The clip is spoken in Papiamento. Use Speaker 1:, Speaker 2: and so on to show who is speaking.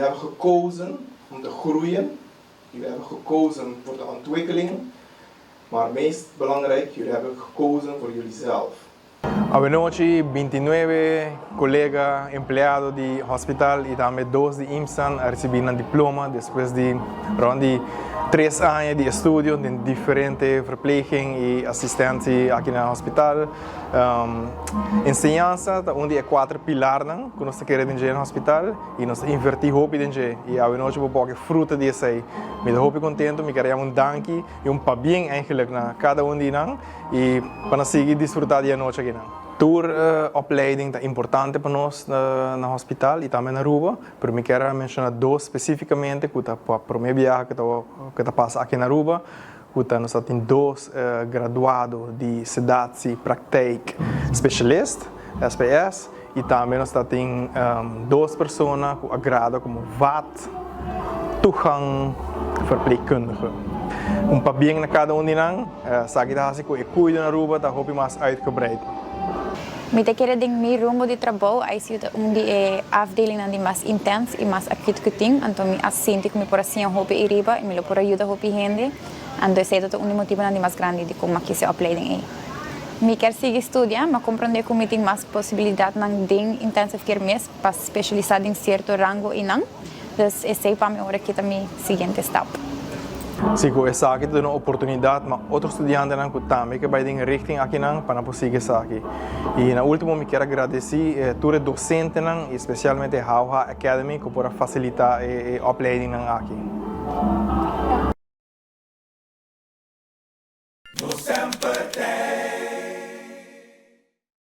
Speaker 1: Jullie hebben gekozen om te groeien. Jullie hebben gekozen voor de ontwikkeling. Maar meest belangrijk, jullie hebben gekozen voor jullie zelf.
Speaker 2: Awenochi, 29 colega empleado di hospital y tambe dos di IMSAN a ricibi nan diploma despues di rond di 3 aña di estudio den diferente verpleging y asistentie aki na hospital. Enseñansa ta un di e cuater pilarnan cu nos ta kere den dje na hospital y nos ta inverti hopi den dje y awenochi bo por wak e fruta di esey. Mi ta hopi contento, mi kier yama un danki y un pabien eigenlijk na cada un di nan y pa nan sigui disfruta di e anochi akinan. Tur opleiding ta importante pa nos na hospital y tambe na Aruba, pero mi kier a menciona dos specificamente cu ta pa prome biaha cu ta pasa aki na Aruba, cu ta nos ta tin dos graduado di Sedatie Praktijk Specialist, SPS, y tambe nos ta tin dos persona cu a grada como vat toegang verpleegkundige. Un pabien na cada un di nan, esaki ta haci cu e cuido na Aruba ta hopi mas uitgebreid.
Speaker 3: Mi ta kere den mi rumbo di trabou, ICU ta un di e afdelingnan di mas intens y mas acuut cu tin, anto mi a sinti cu mi por a siña hopi eyriba y mi lo por a yuda hopi hende, anto esey ta un di motibonan di mas grandi di con mi a kies e opleiding ey. Mi kier sigui studia, m'a comprende cu mi tin mas posibilidadnan den intensive care mes pa specialisa den cierto rango eynan, dus esey pa mi ora ki ta mi siguiente stap.
Speaker 2: Si ku esaki ta duna oportunidat ma otro studiantenan ku tambe ke bai den e richting akinan pa nan por sigui esaki. I na ultimo mi kier a gradesi tur e dosentenan i spesialmente Hauha Academy ku por a fasilita e opleidingnan aki.